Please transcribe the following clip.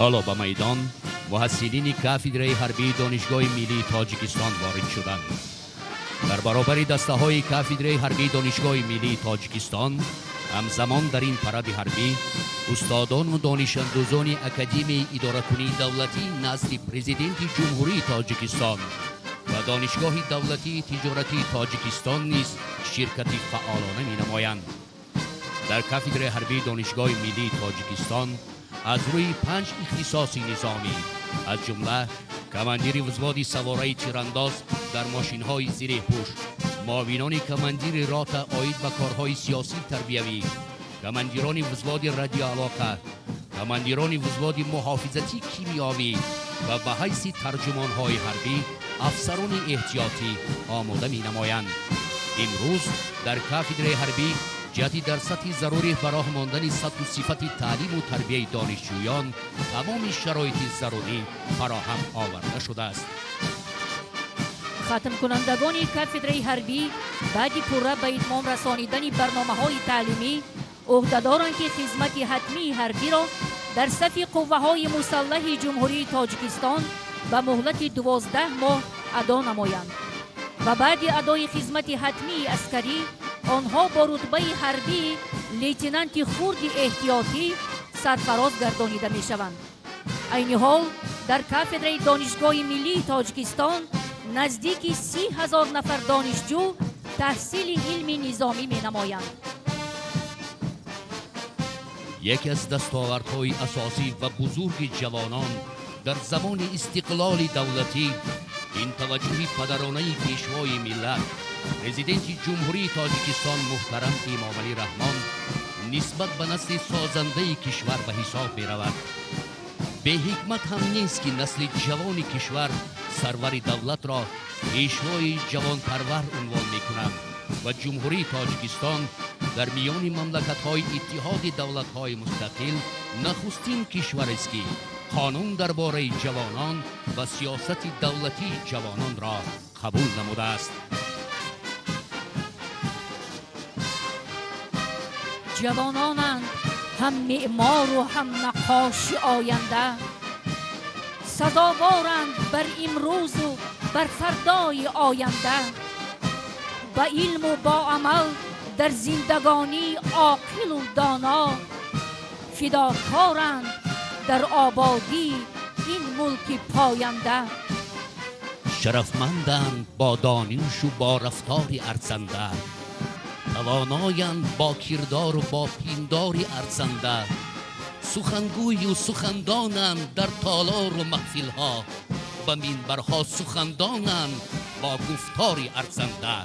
Ҳоло ба майдон муҳассилини кафедраи ҳарбии Донишгоҳи миллии Тоҷикистон ворид шуданд. Дар баробари дастаҳои кафедраи ҳарбии Донишгоҳи миллии Тоҷикистон, ҳамзамон дар ин паради ҳарбӣ устодону донишандӯзони Академияи идоракунии давлатии назди Президенти Ҷумҳурии Тоҷикистон ва Донишгоҳи давлатии тиҷоратии Тоҷикистон низ ширкати фаъолона менамоянд. Дар кафедраи ҳарбии Донишгоҳи миллии Тоҷикистон аз рӯи 5 ихтисоси низомӣ, аз ҷумла командири взводи савораи тирандоз дар мошинҳои зиреҳпӯш, муовинони командири рота оид ба корҳои сиёсӣ тарбиявӣ, командирони взводи радиоалоқа, командирони взводи муҳофизатии кимиёвӣ ва ба ҳайси тарҷумонҳои ҳарбӣ афсарони эҳтиётӣ омода менамоянд. Имрӯз дар кафедраи ҳарбӣ ҷиҳати дар сатҳи зарурӣ ба роҳ мондани сатҳу сифати таълиму тарбияи донишҷӯён тамоми шароити зарурӣ фароҳам оварда шудааст. Хатмкунандагони кафедраи ҳарбӣ баъди пурра ба итмом расонидани барномаҳои таълимӣ ӯҳдадоранд, ки хизмати ҳатмии ҳарбиро дар сафи қувваҳои мусаллаҳи Ҷумҳурии Тоҷикистон ба муҳлати 12 моҳ адо намоянд ва баъди адои хизмати ҳатмии аскарӣ онҳо бо рутбаи ҳарбии лейтенанти хурди эҳтиётӣ сарфароз гардонида мешаванд. Айни ҳол дар кафедраи Донишгоҳи миллии Тоҷикистон наздики 30 000 нафар донишҷӯ таҳсили илми низомӣ менамоянд. Яке аз дастовардҳои асосӣ ва бузурги ҷавонон дар замони истиқлоли давлатӣ ин таваҷҷӯҳи падаронаи Пешвои миллат, Президенти Ҷумҳурии Тоҷикистон муҳтарам Эмомалӣ Раҳмон нисбат ба насли созандаи кишвар ба ҳисоб меравад. Беҳикмат ҳам нест, ки насли ҷавони кишвар сарвари давлатро Пешвои ҷавонпарвар унвон мекунанд ва Ҷумҳурии Тоҷикистон дар миёни мамлакатҳои Иттиҳоди давлатҳои мустақил нахустин кишварест, ки қонун дар бораи ҷавонон ва сиёсати давлатии ҷавононро қабул намудааст. Ҷавононанд ҳам меъмору ҳам наққоши оянда, сазоворанд бар имрӯзу бар фардои оянда. Ба илму бо амал дар зиндагонӣ оқилу доно, фидокоранд дар ободии ин мулки поянда. Шарафманданд бо донишу бо рафтори арзанда, тавоноянд бо кирдору бо пиндори арзанда, сухангӯю сухандонанд дар толору маҳфилҳо, ба минбарҳо сухандонанд бо гуфтори арзанда.